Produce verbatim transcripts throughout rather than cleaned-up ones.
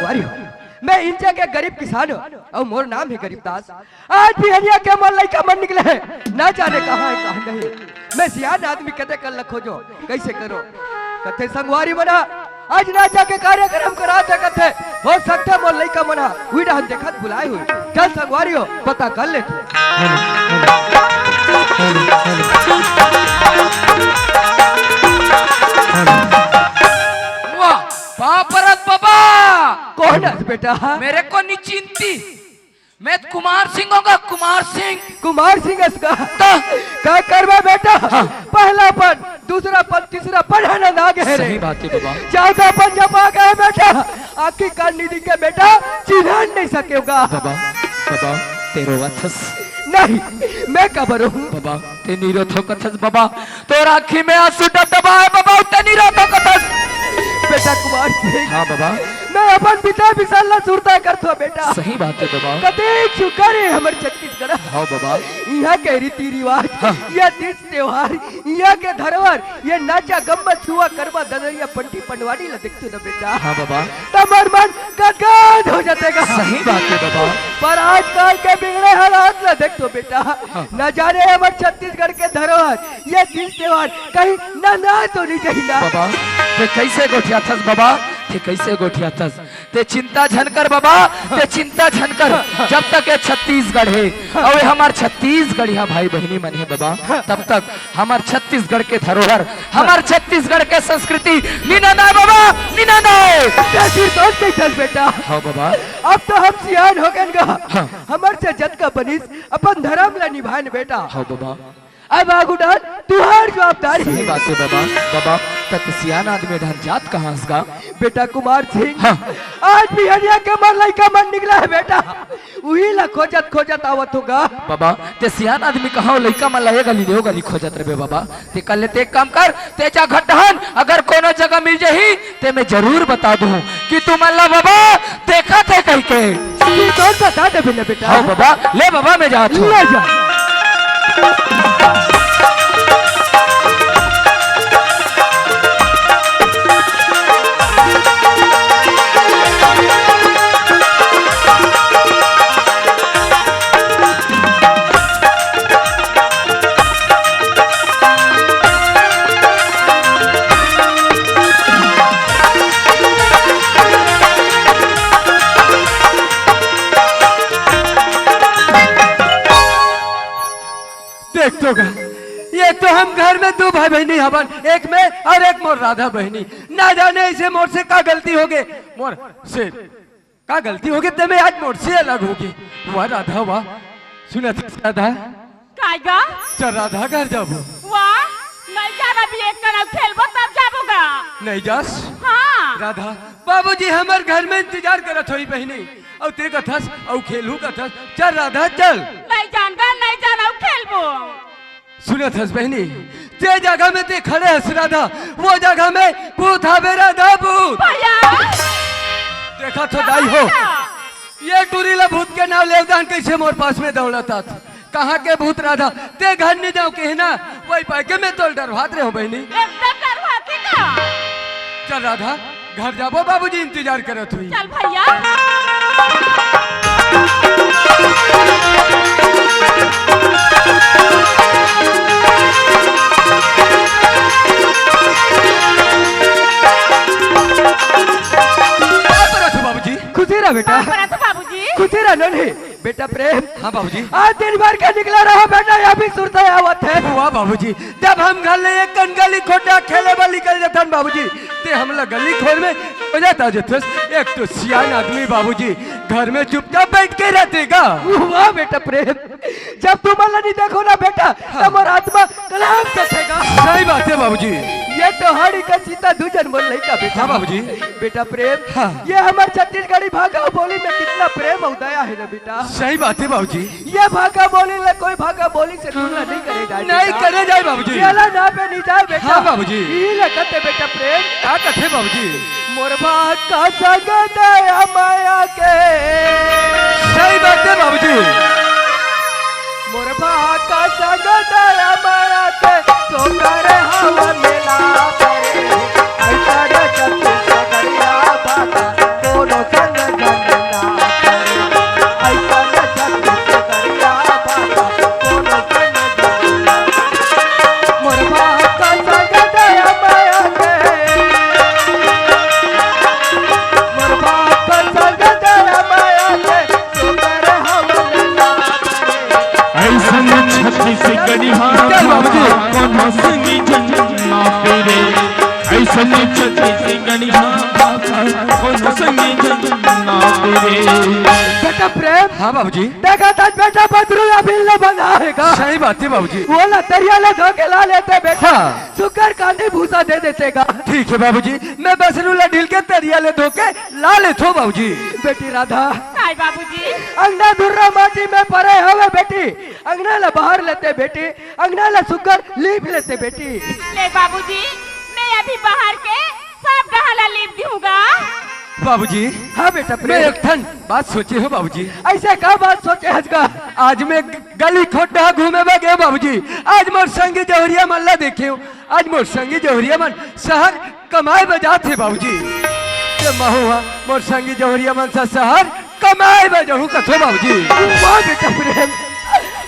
संगवारी हो, मैं इंचा के गरीब किसान हूँ अउ मोर नाम हे गरीबदास। आज बिहनिया के मोर लइका मन निकले हे, ना जाने कहाँ हे, कहाँ नहीं। मैं सियान आदमी कते कन ल खोजों, कइसे करों? कथे संगवारी मन ह आज नाचा के कार्यक्रम करात हे कथे, हो सकथे मोर लइका मन ह उही डहन देखत भुलाए होही। चल संगवारी हो, पता कर लेथों। वाह, वाह परत बाबा। कोन हस बेटा? मेरे को नहीं चिंती, मैं कुमार सिंह हूँ गा, कुमार सिंह। कुमार सिंह हस का? तो का करबे बेटा? पहला पन, दूसरा पन, तीसरा पन आनंद आ गे रे। सही बात हे बाबा। चौथा पन जब आ गे बेटा, आँखी कान नइ दिखे बेटा, चिन्हन नइ सकेव गा। बाबा, बाबा, तें रोवत हस। नहीं, मैं काबर रोहूँ? बाबा, तें नइ रोथो कथस बाबा, तोर आँखी में आँसू डबडबा हे बाबा, तें नइ रोथो कथस। बेटा कुमार सिंह, हाँ बाबा। मैं अपन पिता बिसाल ला सुरता करथों बेटा। सही बात हे बाबा। कतेक सुग्घर हे हमर छत्तीसगढ़। हाँ बाबा। इहाँ के रीति रिवाज, हाँ। ये तीज त्योहार, इहाँ के धरोहर, ये नाचा गम्मत छुआ करवा ददरिया पंटी पंडवारी ला देखथों ना बेटा, हाँ बाबा। त मोर मन गदगद हो जाथे गा। सही बात हे बाबा। पर आजकल के बिगड़े हालात ला देखथों बेटा, न जाने हमर छत्तीसगढ़ के धरोहर ये तीज त्योहार कहीं नंदा तो नइ जाही ना। बाबा, तें कइसे गोठियाथस बाबा, तें कइसे गोठियाथस? तें चिंता झन कर बाबा, तें चिंता झन कर। जब तक ये छत्तीसगढ़ हे अउ ये हमर छत्तीसगढ़िया भाई बहिनी मन हे बाबा, तब तक हमर छत्तीसगढ़ के धरोहर, हमर छत्तीसगढ़ के संस्कृति नइ नंदाय बाबा, नइ नंदाय। तें सिरतोन कहिथस बेटा। हाँ बाबा। अब तो हम सियान हो गेन गा। हाँ। हमर से जतका बनिस अपन धरम ला निभाएन बेटा। हाँ बाबा। अब आगू डहन तुंहर जवाबदारी। सही बात हे बाबा। बाबा, त तें सियान आदमी डहन जात कहाँ हस गा? बेटा कुमार सिंह, हाँ। आज बिहनिया के मोर लइका मन निकले हे बेटा, उही ला खोजत खोजत आवत हँव गा। बाबा, तें सियान आदमी कहाँ, लइका मन ला ए गली ले ओ गली खोजत रहिबे बाबा। तें कर ले, तें एक काम कर, तें जा घर डहन, अगर कोनो जगह मिल जाही, तें मैं जरूर बता दूँ कि तुमन ला बाबा देखत हे कहिके। सिरतोन बता देबे ना बेटा। हाँ बाबा, ले बाबा, मैं जात हँव। ले जा। देख तो गा, ये तो हम घर में दू भाई बहिनी हवन, एक मैं अउ एक मोर राधा बहिनी। ना जाने अइसे मोर से का गलती होगे, मोर से का गलती होगे, ते मैं आज मोर से अलग होगे। वाह राधा वाह, सुनत हस राधा? काय गा? चल राधा घर जाबो। वाह, नइ जान अभी एक कन अउ खेलबो तब जाबो गा। नइ जास? हाँ। राधा, बाबूजी हमर घर में इंतजार करत होही बहिनी। अउ ते कथस, अउ खेलहूँ कथस। चल राधा चल। नइ जान गा, नइ जान अउ खेलबो। सुनत हस बहिनी, जे जगह में ते खड़े हस राधा, वो जगह में भूत हावे राधा, भूत। भैया। देखा तो दाई हो, ये टूरी ला भूत के नाव लेवदान कइसे मोर पास में दौड़त आत। कहाँ के भूत राधा, ते घर नइ जाँव कहे ना, वही पाय के मैं तोला डरवात रहेंव बहिनी। एकदम डरवाथे का। चल राधा, घर जाबो, बाबूजी इंतजार करत होही। चल भैया। का करत हो बाबूजी? खुशी रह बेटा, का करत हो बाबूजी? खुशी रह नन्ही। बेटा प्रेम, हाँ बाबूजी। आज दिन भर के निकला रहा बेटा, ये अभी सुरता आवत हे। वाह बाबूजी, जब हम घर ले एक कन गली खोटा खेले बर निकल जाथन बाबूजी, ते हमला गली खोर में हो जाता जथस। एक तो सियान आदमी बाबूजी, घर में चुपचाप बैठ के रहते का? वाह बेटा प्रेम, जब तुमन ला नइ देखों ना बेटा, त मोर आत्मा कलप जथे गा। सही बात हे बाबूजी। ये तो हड़ी का सीता दू झन मोर लइका बेटा। हाँ बाबूजी। बेटा प्रेम, हाँ। ये हमर छत्तीसगढ़ी भाखा बोली में कितना प्रेम अउ दया हे ना बेटा। सही बात हे बाबूजी। ये भाखा बोली ला कोई भाखा बोली से तुलना नइ करे जाए नइ करे जाए बाबूजी। ये ला ना पे नइ जाए बेटा। हाँ बाबूजी। ये ला कथे बेटा प्रेम। का कथे बाबूजी? मोर भाखा संग दया माया के। सही बात हे बाबूजी। मोर भाखा संग दया माया के, तो करे हवा मिला करे। ऐसा रे छत्तीसगढ़िया भाखा, कोनो संग हाँ बाबूजी। देखा था बेटा, बदरू अभी ले बंधा है का? सही बात है बाबूजी। वो ला तरिया ले धो के ला लेते बेटा। हाँ। सुकर कांदी भूसा दे देते का? ठीक है बाबूजी, मैं बसरू ला ढील के तरिया ले धो के ला लेथो बाबूजी। बेटी राधा। काय बाबूजी? अंगना धुर्रा माटी में परे हवे बेटी, अंगना ला बाहर लेते बेटी, अंगना ला सुकर लीप लेते बेटी। ले बाबूजी, मैं अभी बाहर के सब डहा ला लीप दूंगा। बाबूजी। हाँ बेटा मैं प्रेम। एक ठन बात सोचे हो बाबूजी। ऐसे का बात सोचे हस का? आज मैं गली खोटा घूमे बर गए बाबूजी, आज मोर संगी जौहरिया मन ला देखे हो, आज मोर संगी जौहरिया मन शहर कमाए बर जात हे बाबूजी। ये महू हा मोर संगी जौहरिया मन सा शहर कमाए बर जाहूं कथो बाबूजी। वाह बेटा प्रेम,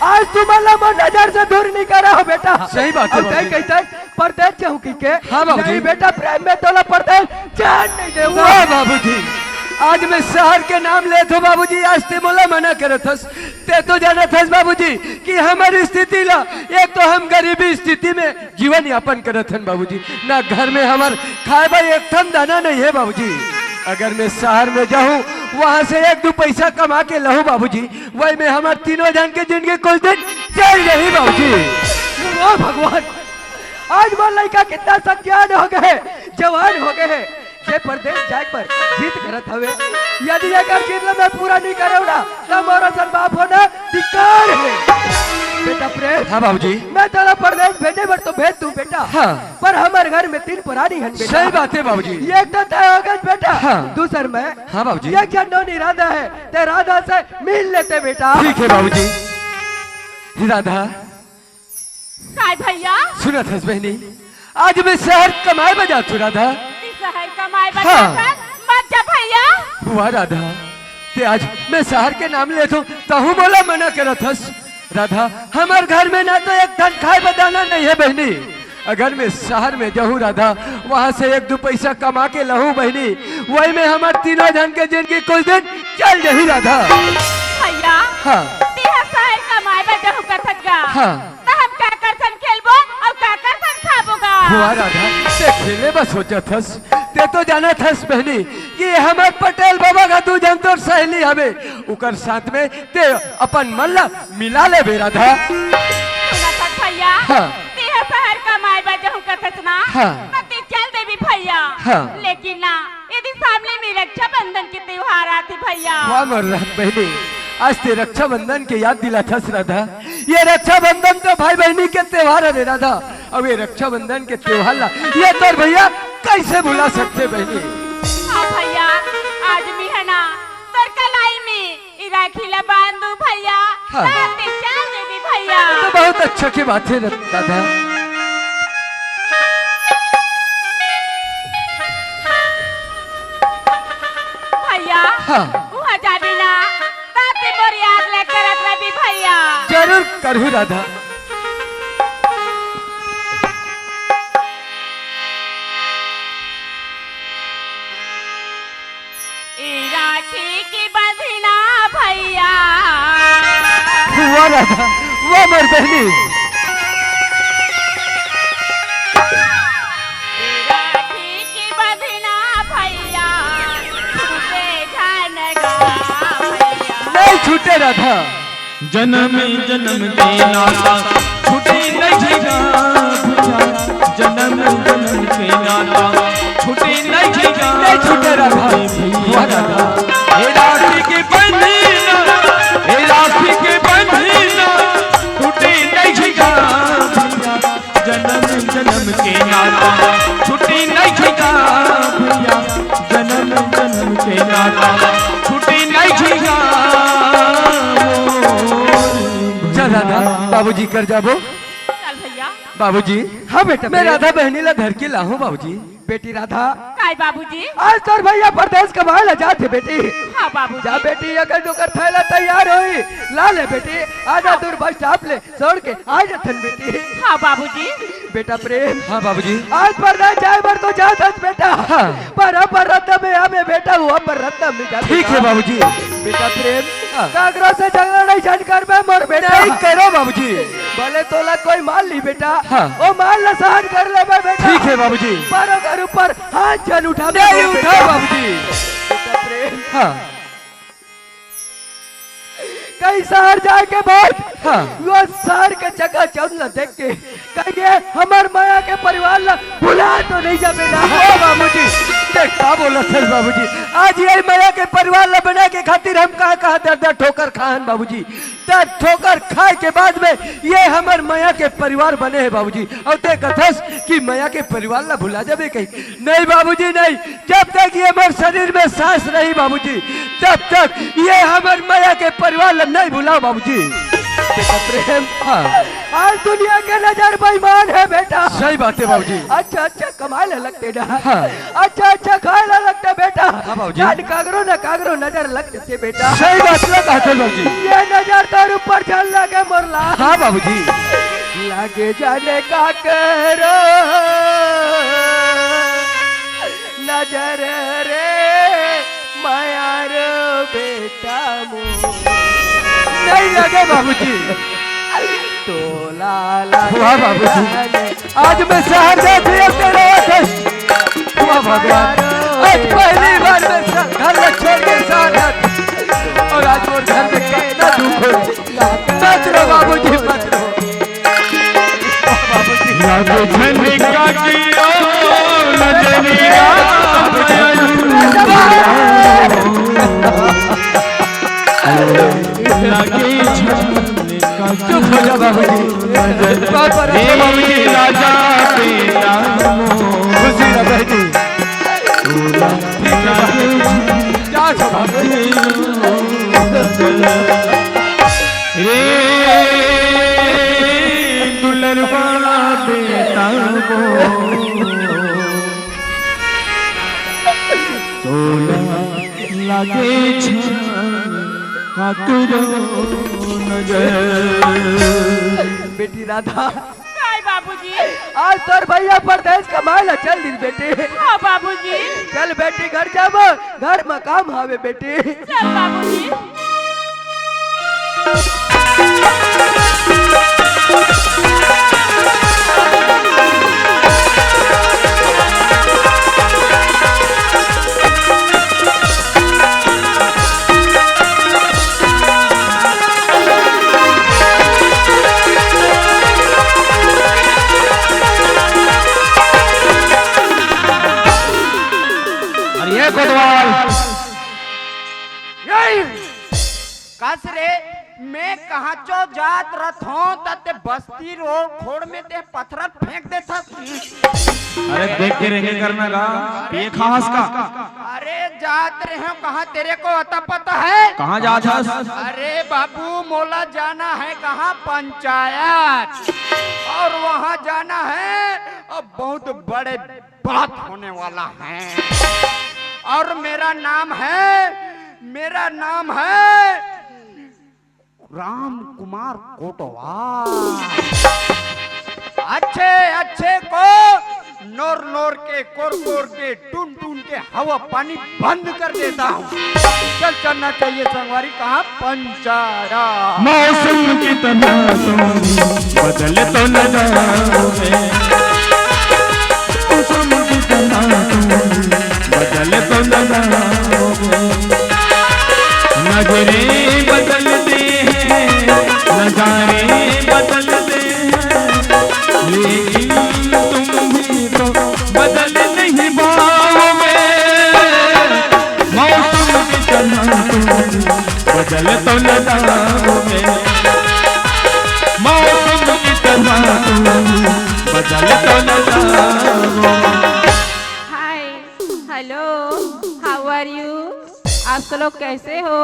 आज तुमन ला मोर नजर से दूर नहीं करा हो बेटा। सही बात है अब बाबूजी। कहीं कहता है परदेस जाहूं कहिके। हाँ बाबूजी। नहीं बेटा प्रेम, मैं तोला परदेस जान नहीं देहूं। वाह बाबूजी, आज मैं शहर के नाम लेथो बाबूजी, आज ते मोला मना करत हस। ते तो जानत हस बाबूजी कि हमर स्थिति ला, एक तो हम गरीबी स्थिति में जीवन यापन करत हन बाबूजी, ना घर में हमर खाए बर एक ठन दाना नहीं है बाबूजी। अगर मैं शहर में जाहूं, वहां से एक दू पैसा कमा के लाहूं बाबूजी, वही में हमर तीनों झन के जिंदगी कुछ दिन चल जाही बाबूजी। ओ भगवान, आज मोर लइका कितना सज्ञान हो गए, जवान हो गए, जे परदेस जाए पर जिद करत हवे, यदि एकर जिद ल मैं पूरा नहीं करेव ना, त मोर असन बाप होना धिक्कार हे। बेटा प्रेम, हाँ बाबूजी। मैं तोला परदेस भेजे बर तो भेज दूं बेटा, हाँ। पर हमर घर में तीन परानी हन बेटा। सही बात है बाबूजी। एक तो तय हो गए बेटा, हाँ। दूसर में हाँ बाबूजी। एक जन नोनी राधा है, ते राधा से मिल लेते बेटा। ठीक है बाबूजी। राधा। काय भैया? सुनत हस बहनी, आज मैं शहर कमाए बर जात हूँ राधा। तू शहर कमाए बर हाँ। जात हस? मत जा भैया। वाह राधा, ते आज मैं शहर के नाम लेत हूँ, तहू मोला मना करत हस। राधा, हमर घर में ना तो एक ठन खाए बर दाना नहीं है बहनी। अगर मैं शहर में जाहूँ राधा, वहाँ से एक दू पैसा कमा के लाहूँ बहनी, वही में हमर तीनों झन के जिंदगी कुछ दिन चल जाही राधा। भैया, हाँ। तेहा शहर कमाए बर जाहूँ कथस गा। हाँ। त हम का करथन खेलबो अउ का करथन खाबो गा? वाह राधा, ते खेले बर सोचत हस, ते तो जानत हस बहनी कि हमर पटेल बाबा का दू झन तोर सहेली हवे, उकर साथ में ते अपन मन ला मिला लेबे राधा। सुनत हस भैया, हाँ। तेहा शहर कमाए बर जाहूँ कथस ना, हाँ। त ते चल देबे भैया। हाँ। लेकिन ना, यदि सामने में रक्षाबंधन के त्योहार आथे भैया। वाह मोर राधा बहनी, आज ते रक्षाबंधन के याद दिलाथस राधा। ये रक्षाबंधन तो भाई बहनी के त्योहार हरे राधा। अब ये रक्षाबंधन के त्योहार ला ये तोर भैया कैसे भुला सकथे बहनी? हाँ भैया, आज मैं हे ना तोर कलाई में ई राखी ला बांध दूं भैया, हाँ। त ते चल देबे भैया। तो बहुत अच्छा के बात है दादा। भैया, हाँ। उहाँ जाबे ना, त ते मोर याद ले करत रहिबे भैया। जरूर करहूँ राधा। ए राखी के बंधना भैया। वाह राधा, वाह मोर बहनी। ए राखी के बंधना भैया, छूटे झन गा भैया। नहीं छूटे राधा। जनम जनम के नाता छूटे नहीं गा भैया, जनम जनम के नाता छूटे नहीं गा। नहीं छूटे राधा। भैया। वाह राधा। ए राखी के बंधना, ए राखी के बंधना छूटे नहीं गा भैया, जनम जनम के नाता छूटे नहीं गा भैया, जनम जनम के नाता छूटे नहीं गा। चल राधा, बाबूजी कर जाबो। चल भैया। बाबूजी। हाँ बेटा, मैं बेटा। राधा बहनी ला धर के लाहूँ बाबूजी। बेटी राधा। काय बाबूजी? आज तोर भैया परदेस कमाए ला जात हे बेटी। हाँ बाबूजी। जा बेटी, अगर डोकर थैला तैयार होई, ला ले बेटी, आधा दूर बस स्टॉप ले छोड़ के आ जाथन बेटी। हाँ बाबूजी। बेटा प्रेम। हाँ बाबूजी। आज परदेस जाए बर तो जात हस बेटा। हाँ। पर अपर रत्न में आवे बेटा, वो अपर रत्न में जाबे ठीक हे ना। बाबूजी। बेटा प्रेम, हाँ। काकरो से झगड़ा नहीं झन करबे मोर बेटा। नहीं करो बाबूजी। भले तोला कोई मार ली बेटा, हाँ। वो मार ला सहन कर लेबे बेटा। ठीक हे बाबूजी। पर ओकर ऊपर हाथ झन उठाबे नहीं मोर उठाओ बेटा। बाबूजी। बेटा प्रेम। हाँ। कहीं शहर जाए के बाद हाँ। वो शहर के चकाचौंध ला देख के कहीं ये हमर मया के परिवार ला भुला तो नहीं जाबे ना। ओ बाबूजी, देख का बोलत हस बाबूजी, आज ये मया के परिवार ला बनाए के खातिर हम कहाँ कहाँ दर दर ठोकर खाहन बाबूजी। दर ठोकर खाए के बाद में ये हमर मया के परिवार बने हे बाबूजी। अउ ते कथस कि मया के परिवार ला भुला जाबे कहीं? नहीं बाबूजी, नहीं। जब तक ये हमर शरीर में सांस रही बाबूजी, तब तक ये हमर मया के परिवार ला नहीं भुलाओ बाबूजी। बेटा प्रेम, हाँ। आज दुनिया के नजर बेईमान हे बेटा। सही बात हे बाबूजी। अच्छा अच्छा कमाए ला लगते ना। हाँ। अच्छा अच्छा खाए ला लगते बेटा। हाँ बाबूजी। जान कागरो ना कागरो नजर लग जते बेटा। सही बात ला कहत हस बाबूजी। ये नजर तोर ऊपर झन लगे मोर ला। हाँ बाबूजी। लगे जाने काकरो नजर रे मया रो बेटा मोर। नहीं लगे बाबूजी। तोला लगे वाह बाबूजी। जाने आज मैं शहर जात हँव, तेरा वास्ते। वाह भगवान, आज पहली बार मैं स-, घर ला छोड़ के शहर जात हँव। अउ आज मोर घर में कितना दुख हो। मत रो बाबूजी, मत रो। बाबूजी। याद झन काकी ओ नजरिया लगे झन चुप हो जा बाबूजी। बाबा रे बाबूजी। राजा बेटा मोर। खुशी रह बेटी। जा छो बाबूजी। रे दुलरवा बेटा मोर। तोला लागे झन काकरो नजर। बेटी राधा। काय बाबूजी? आज तोर भैया परदेस कमाए ला चल दिस बेटी। हाँ बाबूजी। चल बेटी घर जाबो, घर में काम हवे बेटी। चल बाबूजी। अरे ये कोतवाल। यही। कस रे, मैं कहाँ चो जात रथों, त ते बस्ती रोड खोड़ में ते पत्थर फेंक देथस। अरे देख के रेंगे करना गा, ये खास का। अरे जात रहे हो कहाँ, तेरे को अता पता है? कहाँ जात हस? अरे बाबू, मोला जाना है कहाँ, पंचायत, और वहाँ जाना है, अब बहुत बड़े बात होने वाला है। और मेरा नाम है, मेरा नाम है राम कुमार कोटवार। अच्छे अच्छे को नोर नोर के, कोर कोर के, टून टून के हवा पानी बंद कर देता हूँ। चल चलना चाहिए संगवारी, कहाँ पंचारा। मौसम की तरह तुम बदल तो न जाओगे, मौसम की तरह तुम बदल तो न जाओगे। नजरें बदलते हैं, नजारे बदलते हैं, लेकिन तुम भी तो बदल नहीं पाओगे। मौसम की तरह तुम बदल तो न जाओगे, मौसम की तरह तुम बदल तो न जाओगे। हाय, हेलो, हाउ आर यू? आप सब लोग कैसे हो?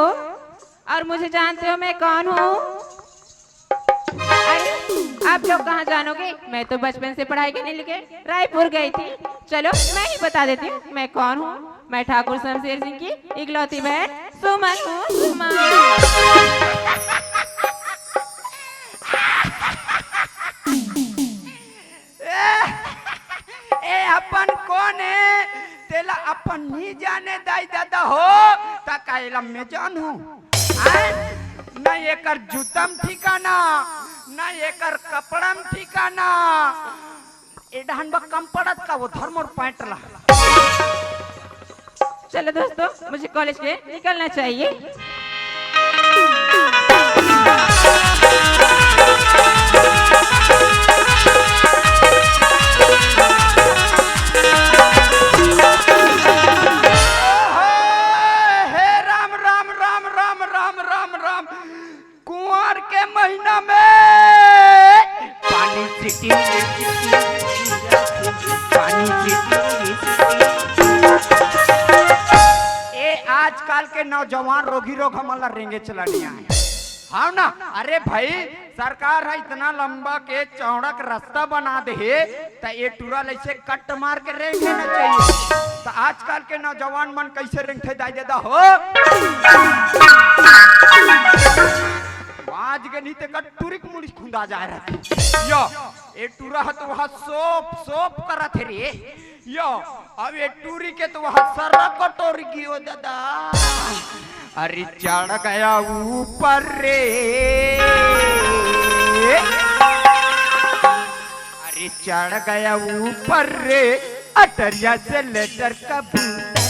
और मुझे जानते हो मैं कौन हूँ? अरे, आप लोग कहाँ जानोगे? मैं तो बचपन से पढ़ाई करने लेके रायपुर गई थी। चलो, मैं ही बता देती हूँ मैं कौन हूँ। मैं ठाकुर शमशेर सिंह की इकलौती बहन सुमन हूँ, सुमन। ए, ए, अपन कोन हे? तेला अपन नी जाने दाई ददा हो, त का एला मैं जानहूँ? आय? न एकर जूता म ठिकाना, न एकर कपड़ा म ठिकाना। ए डहन बा कम पड़त का वो धर मोर पैंट ला। चलो दोस्तों, मुझे कॉलेज के निकलना चाहिए। आजकल के नौजवान रोगी रोग हमन ला रेंगे चला नहीं आए। हाँ ना? अरे भाई, सरकार ह इतना लंबा के चौड़ा के रास्ता बना दे हे, त ये टूरा ल ऐसे कट मार के रेंगे ना चाहिए। त आजकल के नौजवान मन कैसे रेंगथे दाई ददा हो? आज के नहीं ते कट टूरी के मुड़ी खुंदा जाए रहती। यो, ये टूरा ह तो वहाँ सोप सोप करत हे रे। यो, अब ये टूरी के तो वहाँ सरा कटोरी गियो दादा। अरे चढ़ गया ऊपर रे, अरे चढ़ गया ऊपर रे, अटरिया से लेटर कबूतर।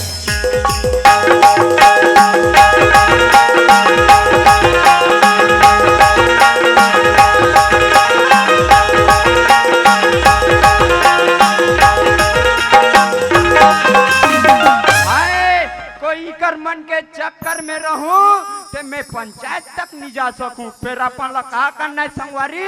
हाय, कोई कर मन के चक्कर में रहूं ते मैं पंचायत तक नहीं जा सकूं। फिर अपन ला का करना है संगवारी?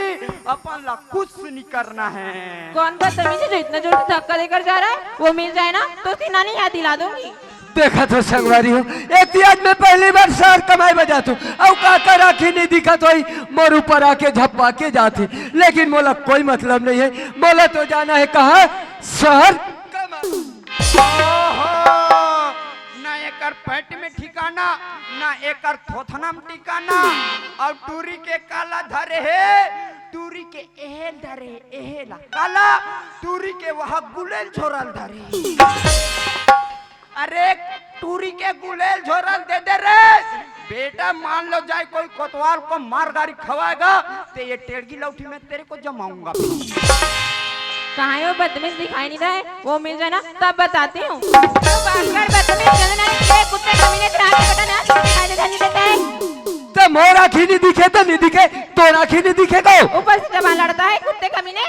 अपन ला कुछ नहीं करना है। कौन बदतमीज है जो इतना जोर से धक्का देकर जा रहा है? वो मिल जाए ना तो उसकी नानी याद दिला दूंगी। देखा तो संगवारी हो, एक तो आज मैं पहली बार शहर कमाए बजात हूँ, अउ काकर आँखी नहीं दिखत होई, मोर ऊपर आके झप्पा के जात हे, लेकिन मोला कोई मतलब नहीं है। मोला तो जाना है कहाँ? शहर कमाए। ओहो, ना एकर पेट में ठिकाना, ना एकर थोथना में ठिकाना। अउ टूरी के काला धरे हे, टूरी के एहेल धरे हे, एहेला काला, टूरी के वहाँ गुलेल झोरल धरे हे। अरे टूरी के गुलेल झोरल दे दे रे बेटा, मान लो जाए कोई कोतवाल को मार गारी खवाएगा, तो ये टेड़गी लौठी में तेरे को जमाऊंगा। कहाँ है वो बदतमीज, दिखाई नहीं रहा है? वो मिल जाए ना तब बताती हूँ। तो भागकर बदतमीज चंदना, ये कुत्ते कमीने, तेरा आँख बेटा ना दिखाई देता, नहीं देता है। तो मोर आँखी नहीं दिखे तो नहीं दिखे, तोर आँखी नहीं दिखे को? ऊपर से जबान लड़ता है कुत्ते कमीने।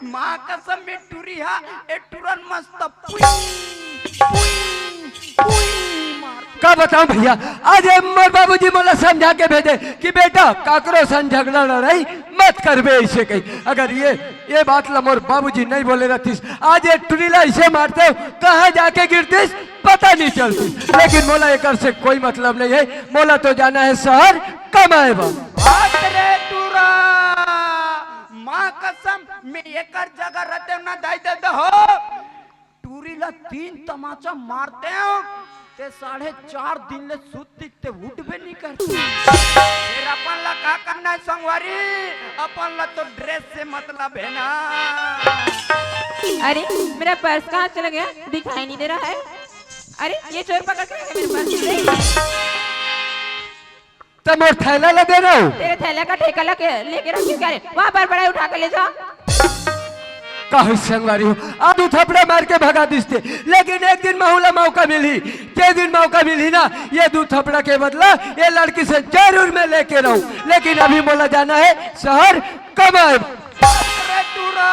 माँ कसम में टूरी हा, ए टूरन मस्त पुई, पुई, पुई मार। का बताऊं भैया, आज ये मोर बाबूजी मोला समझा के भेजे कि बेटा काकरो सन झगड़ा लड़ाई मत करबे ऐसे कही। अगर ये, ये बात ला मोर बाबूजी नहीं बोले रहतीस, आज ये टूरी ला ऐसे मारते हो, कहाँ जाके गिरतीस पता नहीं चलतीस। लेकिन मोला एकर से कोई मतलब नहीं है, मोला तो जाना है शहर कमाए बर। बात रे टूरा, माँ कसम, मैं एकर जगह रहते ना दाई दे दे हो। टूरी ला तीन तमाचा मारते हो, ते साढ़े चार दिन ले सुत्ती ते उठबे नहीं करती। फिर अपन ला का करना है संगवारी? अपन ला तो ड्रेस से मतलब है ना। अरे, मेरा पर्स कहाँ चला गया? दिखाई नहीं दे रहा है। अरे, ये चोर पकड़ के ले गया मेरे पर्स। तो मोर थैला ला दे रहा हूँ। तेरे थैला का ठेका ला के, लेके रख क्यों क्या रे? वहाँ पर पड़ा है, उठा के ले जा। काहे संगवारी हो, आज दू थपड़ा मार के भगा दिसते, लेकिन एक दिन महू ला मौका मिली, के दिन मौका मिली ना, ये दू थपड़ा के बदला ये लड़की से जरूर मैं लेके रहूं। लेकिन अभी मोला जाना है शहर कमाए। अरे टूरा,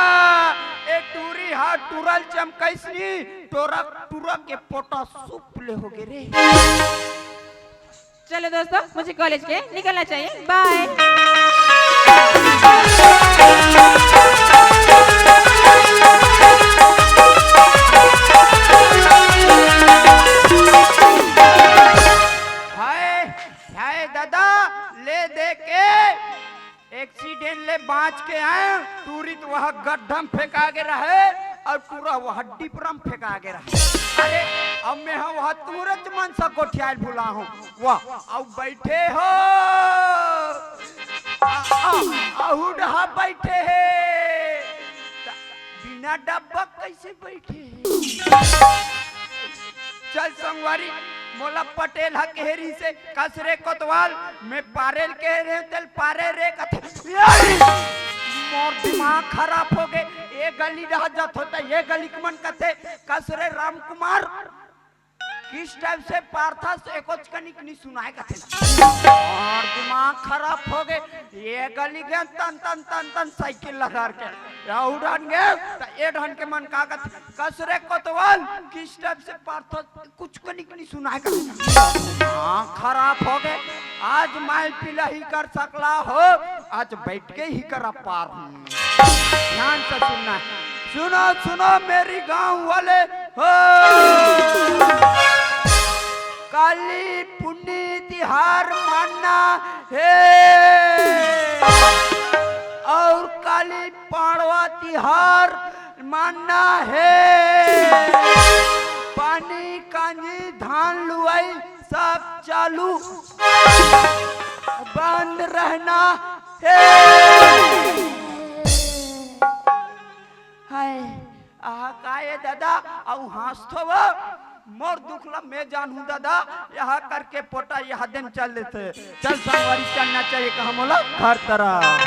ए टूरी हा टूरल चमकैसनी, टोरा टूरा के पोटा सुप ले होगे रे। चलो दोस्तों, मुझे कॉलेज के निकलना चाहिए। बाय। हाय, हाय दादा, ले दे के एक्सीडेंट ले बांच के आए, टूरी तो वह गड्ढा में फेंका के रहे अउ टूरा वह डिपरा में फेंका के रहे। अरे, अब मैं हा वह टूरच मन सा गोठियाल भुला हूँ। वाह, अब बैठे हो। आ, आ, आहू डहा बैठे हे। त बिना डब्बा कैसे बैठे हे? चल संगवारी, मोला पटेल ह कहे रहिसे, कस रे कोतवाल, मैं पारेल कहे रहे, तेल पारे रे कथे। याई! मोर दिमाग खराब हो गे। ए गली रह जात होता, ए गली के मन कथे, कस रे रामकुमार, किस टाइप से पारथस, एकोच कनिक नी सुनाय कथे। मोर दिमाग खराब हो गे। ए गली गे तन, तन, तन, तन साइकिल ला धर के। या उड़ान गे, त ए ढन के मन का कथे, कस रे कोतवाल, किस टाइप से पारथस, कुछ कनिक नी सुनाय का। हाँ, खराब हो गे। आज मैं पिला ही कर सकला हो, आज बैठ के ही कर पार हूँ। ध्यान से सुनना है। सुनो, सुनो मेरी गांव वाले हो। धार मानना हे। पानी, कांजी, धान लुवाई सब चालू, बंद रहना हे। हाय, आहा का ए दादा, अउ हाँसथो वो? मोर दुख ला मैं जानहूँ दादा, यहा करके पोटा यहा दिन चल देथे। चल संगवारी, चलना चाहिए कहा मोला घर तरफ।